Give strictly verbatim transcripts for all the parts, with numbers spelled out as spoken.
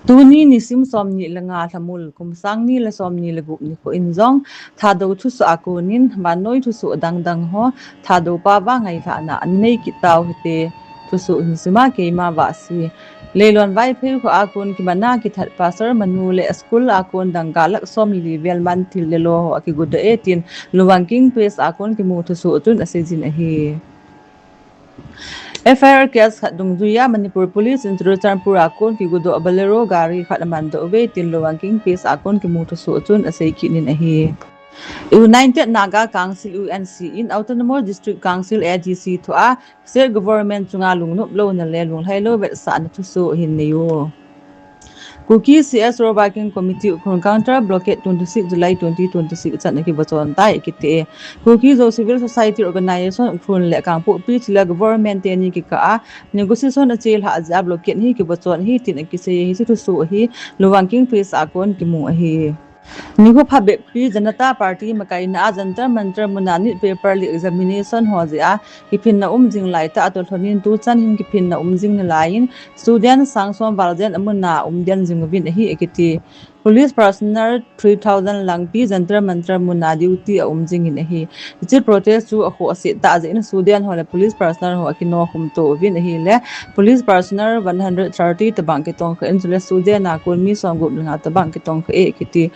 Tuni nisim somni le nga Lhamul, kum sang ni le somni le gup nikho in jong Thadou thusoh a konin vannoi thusoh dangdang ho Thadou pao va ngailhahna anei kit tau hite. Thusoh hin sima keima Vahsi. Leilon Vaiphei kho a kon kimanna kithat Pastor Manu le school a kon dang galak somli vel man thil le lo ho akigodoh e tin Luwangking Press a kon kimu thusoh chun aseijin ahi. F I R case khat dungjuiya Manipur Police in Churachandpur a kon kigodoh Bolero gari khat amandoh uve tin Luwangking Press a kon kimu thusoh chun asei kit in ahi. United Naga Council, U N C, in Autonomous District Council, A D C, thua State Government chunga lungnop louna le lunglhai lou vetsahna thusoh ahin nei u. Kuki C S O Working Committee Ukhrul counter blockade twenty-six July twenty twenty-six chan akivachon tai akiti e. Kuki Zo Civil Society Organization Ukhrul le Kangpokpi chule Government teni kikah a negotiation achelhah jeh a blockade hi kivachon ahi tin akisei e. Hiche thusoh hi Luwangking Press a kon kimu ahi. Nikho phabep hi Janata Party makaina a Jantar Mantar muna nit paper leak examination ho jeh a kiphinna um jing laitah a tolhonin tuchan hin kiphinna um jing nalaiyin student sang som val jen amuna um den jing uvin ahi akiti. Police personnel three thousand langpi Jantar Mantar muna duty a um jingin ahi. Hiche protest chu akhohse tah jeh in student ho le police personnel ho akinokhum to uvin ahile police personnel one hundred thirty tobang kitongkha in chule student a kon mi somgup le nga tobang kitongkha e akiti.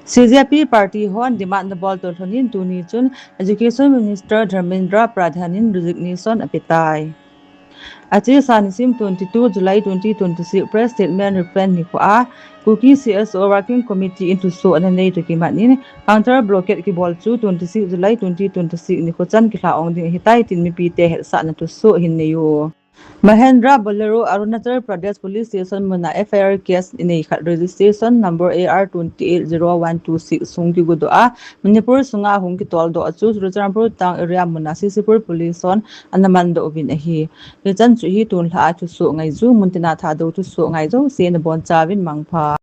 C J P party hon demand abol tolhonin tuni chun Education Minister Dharmendra Pradhan in resignation apetai. Achesa nisim twenty-two July twenty twenty-six press statement reference nikho a Kuki C S O Working Committee in thusoh ananei toh kimat in counter blockade kibol chu twenty-six July twenty twenty-six nikho chan kilha ong ding ahitai tin mipite hetsahna thusoh ahin nei u. Mahendra Bolero Arunachal Pradesh Police Station muna F I R case inei khat registration number A R twenty eight zero one two six sung kigodoh a Manipur sunga hung kitoldoh a chu Churachandpur town area muna C C Pur Police hon anamandoh uvin ahi. Hichan chu hi tunlhah a thusoh ngaiju, muntina Thadou thusoh ngai jouse nabonchauvin mangpha.